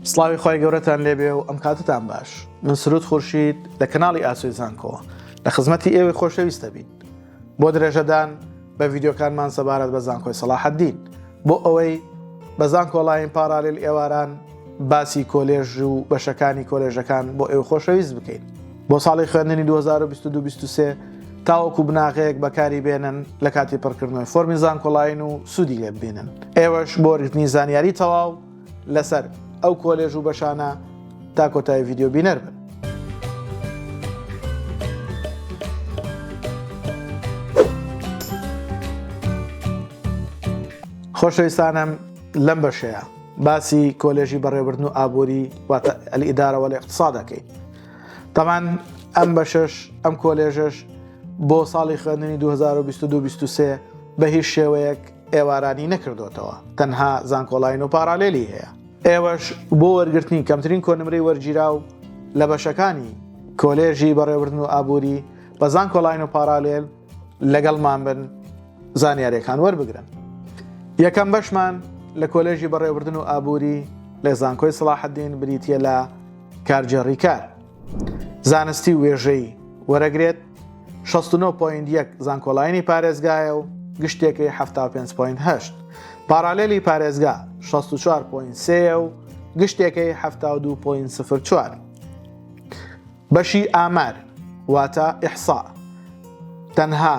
سڵاوی خوای گەورەتان لێبێ و ئەم کاتتان باش من سرود خورشید لە کەناڵی ئاسۆی زانکۆوە لە خزمەتی ئێوەی خۆشەویست دەبین بۆ درێژەدان بە ڤیدیۆکانمان سەبارەت بە زانکۆی سەڵاحەدین بۆ ئەوەی بە زانکۆلاین پارالێل ئێواران باسی کۆلێژ و بەشەکانی کۆلێژەکان بۆ ئێوە خۆشەویست بکەین بۆ ساڵی خوێندنی 2022-23 تاوەکو بناغەیەک بەکاری بێنن لە کاتی پڕکردنەوەی فۆرمی زانکۆلاین و سوودی لێ ببینن ئێوەش بۆ وەرگرتنی زانیاری تەواو لەسەر ئەو کۆلێژ و بەشانە تا کۆتایی ڤیدیۆ بینەر بن. خۆشەویستانم لەم بەشەیە باسی کۆلێژی بەڕێوەبردن و ئابووری واتە الإدارة والاقتصاد دەکەین تەمان ئەم بەشەش ئەم کۆلێژەش بۆ ساڵی خوێندنی 2022-23 بە هیچ شێوەیەک ئێوارانی نەکردۆتەوە تەنها زانکۆلاین و پارالێلی هەیە. ئێوەش بۆ وەرگرتنی کەمترین کۆنمرەی وەرگیراو لە بەشەکانی کۆلێژی بەڕێوەبردن و ئابووری بە زانکۆلاین و پارالێل لەگەڵمان بن زانیاریەکان وەربگرن. یەکەم بەشمان لە کۆلێژی بەڕێوەبردن و ئابووری لە زانکۆی سەڵاحەدین بریتیە لە کارگێڕی کار. زانستی و وێژەیی وەرەگرێت، 69.1 زانکۆلاینی پارێزگایە و گشتێکەی 75.8 پارالێلی پارێزگا 64.3 و گشتێکەی 72.04 بەشی ئامار واتە ئیحسا تەنها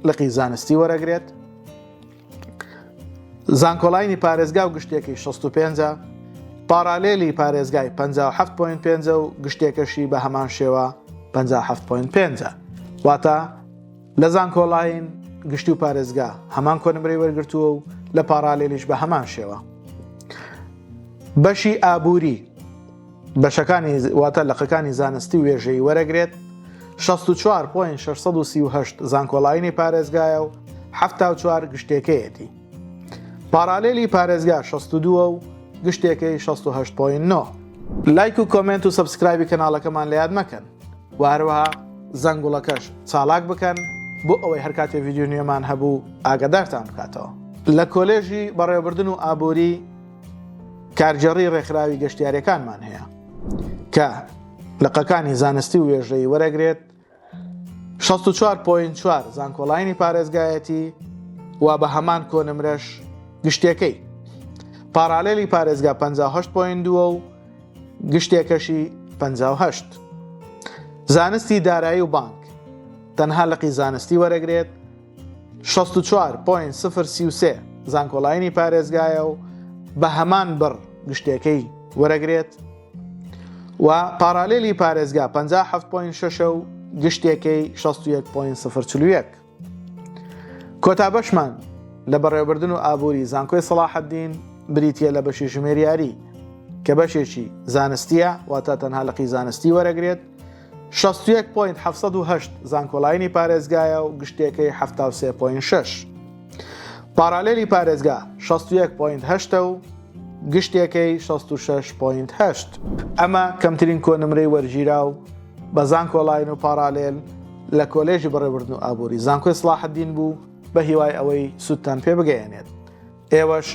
لقی زانستی وەرەگرێت زانکۆلاینی پارێزگا و گشتێکەی 65 ە، پارالێلی پارێزگای 57.5 و گشتێکەشی بە هەمان شێوە 57.5 واتە لە زانکۆلاین گشتی و پارێزگا هەمان کۆنمرەی وەرگرتووە و لە پارالێلیش بە هەمان شێوە. بەشی ئابووری بەشەکانی واتە لقەکانی زانستی و وێژەیی وەرەگرێت، 64.638 زانکۆلاینی پارێزگایە و 74 گشتێکەیەتی. پارالێلی پارێزگا 62 و گشتێکەی 68.9. لایک و comment و subscribe ی کەناڵەکەمان لە یاد مەکەن و هەروەها زەنگوڵەکەش چالاک بکەن بۆ ئەوەی هەر کاتێ ڤیدیۆ نوێمان هەبوو ئاگادارتان بکاتەوە. لە کۆلێژی بەڕێوەبردن و ئابووری کارگێڕی ڕێکخراوی گەشتیاریەکانمان هەیە کە لقەکانی زانستی و وێژەیی وەرەگرێت 64.4 زانکۆلاینی پارێزگایەتی و بە هەمان کۆنمرەش گشتێکەی پارالێلی پارێزگا 58.2 و گشتێکەشی 58 زانستی دارایی و بانک تەنها لقی زانستی وەرەگرێت 64.033 زانکۆلاینی پارێزگایە و بە هەمان بڕ گشتێکەی وەرەگرێت و پارالێلی پارێزگا 57.6 و گشتێکەی 61.041 کۆتا بەشمان لە بەڕێوەبردن و ئابووری زانکۆی سەڵاحەدین بریتە لە بەشی ژمێریاری کە بەشێکی زانستیە واتە تەنها لقی زانستی وەرەگرێت 61 point 708 زانکۆلاینی پارێزگایە و گشتێکەی 73 point 6 پارالێلی پارێزگا 61 point 8 و گشتێکەی 66 point 8 ئەمە کەمترین کۆنمرەی وەرگیراو بە زانکۆلاین و پارالێل لە کۆلێژی بەڕێوەبردن و ئابووری زانکۆی سڵاحەدین بوو بە هیوای ئەوەی سوودتان پێ بگەیەنێت. ئێوەش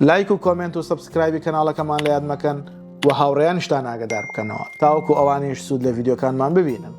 لایک و comment و subscribe ی کەناڵەکەمان لە یاد مەکەن و هاوڕێیانیشتان ئاگەدار بکەنەوە تاوەکو ئەوانیش سوود لە ڤیدیۆکانمان ببینن.